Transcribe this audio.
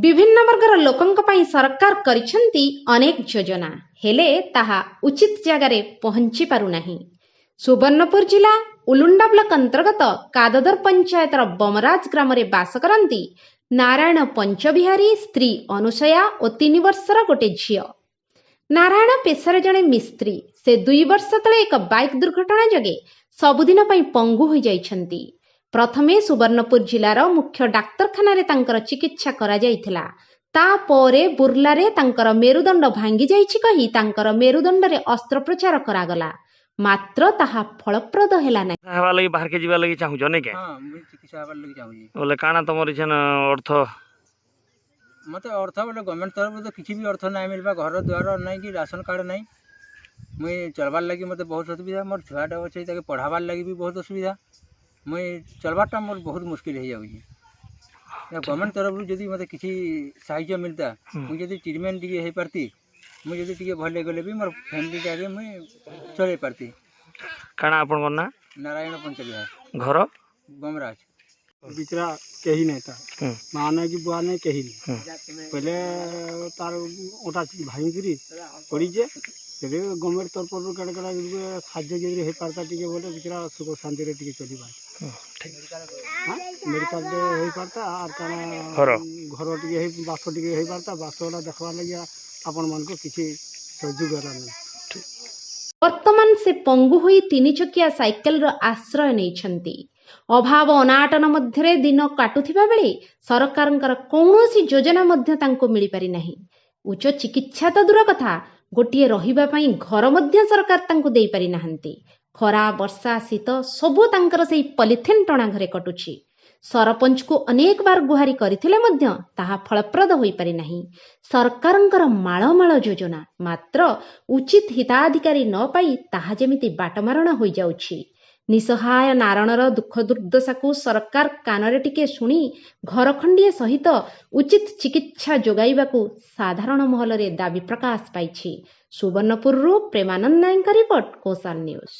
ବିଭିନ୍ନ ବର୍ଗର ଲୋକଙ୍କ ପାଇଁ ସରକାର କରିଛନ୍ତି ଅନେକ ଯୋଜନା, ହେଲେ ତାହା ଉଚିତ ଜାଗାରେ ପହଞ୍ଚି ପାରୁନାହିଁ। ସୁବର୍ଣ୍ଣପୁର ଜିଲ୍ଲା ଉଲୁଣ୍ଡା ବ୍ଲକ ଅନ୍ତର୍ଗତ କାଦଦର ପଞ୍ଚାୟତର ବମରାଜ ଗ୍ରାମରେ ବାସ କରନ୍ତି ନାରାୟଣ ପଞ୍ଚବିହାରୀ, ସ୍ତ୍ରୀ ଅନୁସୟା ଓ 3 ବର୍ଷର ଗୋଟେ ଝିଅ। ନାରାୟଣ ପେଶାରେ ଜଣେ ମିସ୍ତ୍ରୀ। ସେ 2 ବର୍ଷ ତଳେ ଏକ ବାଇକ୍ ଦୁର୍ଘଟଣା ଯୋଗେ ସବୁଦିନ ପାଇଁ ପଙ୍ଗୁ ହୋଇଯାଇଛନ୍ତି। ପ୍ରଥମେ ସୁବର୍ଣ୍ଣପୁର ଜିଲ୍ଲାର ମୁଖ୍ୟ ଡାକ୍ତରଖାନାରେ ତାଙ୍କର ଚିକିତ୍ସା କରାଯାଇଥିଲା। ତାପରେ ବୁର୍ଲାରେ ତାଙ୍କର ମେରୁଦଣ୍ଡ ଭାଙ୍ଗି ଯାଇଛି କହି ତାଙ୍କର ମେରୁଦଣ୍ଡରେ ଅସ୍ତ୍ରୋପଚାର କରାଗଲା, ମାତ୍ର ତାହା ଫଳପ୍ରଦ ହେଲା ନାହିଁ। ହେବା ଲାଗି ବାହାରକେ ଯିବା ଲାଗି ଚାହୁଁଛ ନାଇଁ କେଁ? ହଁ, ମୁଇଁ ଚିକିତ୍ସା ହେବାର ଲାଗି ଚାହୁଁଛି। ବୋଲେ କାଣା ତମର ଇଛେନ ଅର୍ଥ? ମୋତେ ଅର୍ଥ ବୋଲେ ଗଭର୍ଣ୍ଣମେଣ୍ଟ ତରଫରୁ ତ କିଛି ବି ଅର୍ଥ ନାଇଁ ମିଲବା। ଘର ଦ୍ୱାର ନାଇଁ କି ରାସନ କାର୍ଡ଼ ନାଇଁ। ମୁଇଁ ଚଲବାର୍ ଲାଗି ମୋତେ ବହୁତ ଅସୁବିଧା। ମୋର ଛୁଆଟା ଅଛି, ତାକେ ପଢ଼ାବାର୍ ଲାଗି ବି ବହୁତ ଅସୁବିଧା। ମୁଇଁ ଚଲବାରଟା ମୋର ବହୁତ ମୁସ୍କିଲ ହେଇଯାଉଛି। ଗଭର୍ଣ୍ଣମେଣ୍ଟ ତରଫରୁ ଯଦି ମୋତେ କିଛି ସାହାଯ୍ୟ ମିଲତା, ମୁଇଁ ଯଦି ଟ୍ରିଟମେଣ୍ଟ ଟିକେ ହେଇପାରତି, ମୁଇଁ ଯଦି ଟିକେ ଭଲ ହେଇଗଲେ ବି ମୋର ଫ୍ୟାମିଲିଟାକେ ମୁଇଁ ଚଲେଇ ପାରତି। କାଣା ଆପଣଙ୍କର ନାଁ? ନାରାୟଣ ପଞ୍ଚବିହାର। ଘର? ବମରାଜ। ବିଚରା କେହି ନାଇଁ ତାର, ମା ନାଇଁ କି ବୁଆ ନାଇଁ, କେହି ନାଇଁ। ପହିଲେ ତାର ଅଣ୍ଟା ଭାଙ୍ଗିକିରି ପଡ଼ିଛେ। ଯଦି ଗଭର୍ଣ୍ଣମେଣ୍ଟ ତରଫରୁ କାଣା କାଣା ସାହାଯ୍ୟ ଯଦି ହେଇପାରତା ଟିକେ ବୋଲେ ବିଚରା ସୁଖ ଶାନ୍ତିରେ ଟିକେ ଚଲିପାରତା। ହଁ, ମେଡ଼ିକାଲରେ ହେଇପାରତା ଆର୍ କାଣା। ଘର? ଘର ଟିକେ ହେଇ, ବାସ ଟିକେ ହେଇପାରତା। ବାସଟା ଦେଖବାର୍ ଲାଗି ଆପଣମାନଙ୍କୁ କିଛି ସହଯୋଗ ହେଲା ନାହିଁ। ବର୍ତ୍ତମାନ ସେ ପଙ୍ଗୁ ହୋଇ ତିନି ଚକିଆ ସାଇକେଲର ଆଶ୍ରୟ ନେଇଛନ୍ତି। ଅଭାବ ଅନାଟନ ମଧ୍ୟରେ ଦିନ କାଟୁଥିବା ବେଳେ ସରକାରଙ୍କର କୌଣସି ଯୋଜନା ମଧ୍ୟ ତାଙ୍କୁ ମିଳିପାରି ନାହିଁ। ଉଚ୍ଚ ଚିକିତ୍ସା ତ ଦୂର କଥା, ଗୋଟିଏ ରହିବା ପାଇଁ ଘର ମଧ୍ୟ ସରକାର ତାଙ୍କୁ ଦେଇପାରି ନାହାନ୍ତି। ଖରା, ବର୍ଷା, ଶୀତ ସବୁ ତାଙ୍କର ସେଇ ପଲିଥିନ୍ ଟଣା ଘରେ କଟୁଛି। ସରପଞ୍ଚକୁ ଅନେକ ବାର ଗୁହାରି କରିଥିଲେ ମଧ୍ୟ ତାହା ଫଳପ୍ରଦ ହୋଇପାରି ନାହିଁ। ସରକାରଙ୍କର ମାଳମାଳ ଯୋଜନା, ମାତ୍ର ଉଚିତ ହିତାଧିକାରୀ ନ ପାଇ ତାହା ଯେମିତି ବାଟମାରଣା ହୋଇଯାଉଛି। ନିଃସହାୟ ନାରଣର ଦୁଃଖ ଦୁର୍ଦ୍ଦଶାକୁ ସରକାର କାନରେ ଟିକେ ଶୁଣି ଘର ଖଣ୍ଡିଏ ସହିତ ଉଚିତ ଚିକିତ୍ସା ଯୋଗାଇବାକୁ ସାଧାରଣ ମହଲରେ ଦାବି ପ୍ରକାଶ ପାଇଛି। ସୁବର୍ଣ୍ଣପୁରରୁ ପ୍ରେମାନନ୍ଦ ନାୟକଙ୍କ ରିପୋର୍ଟ, କୋଶାଲ ନ୍ୟୁଜ୍।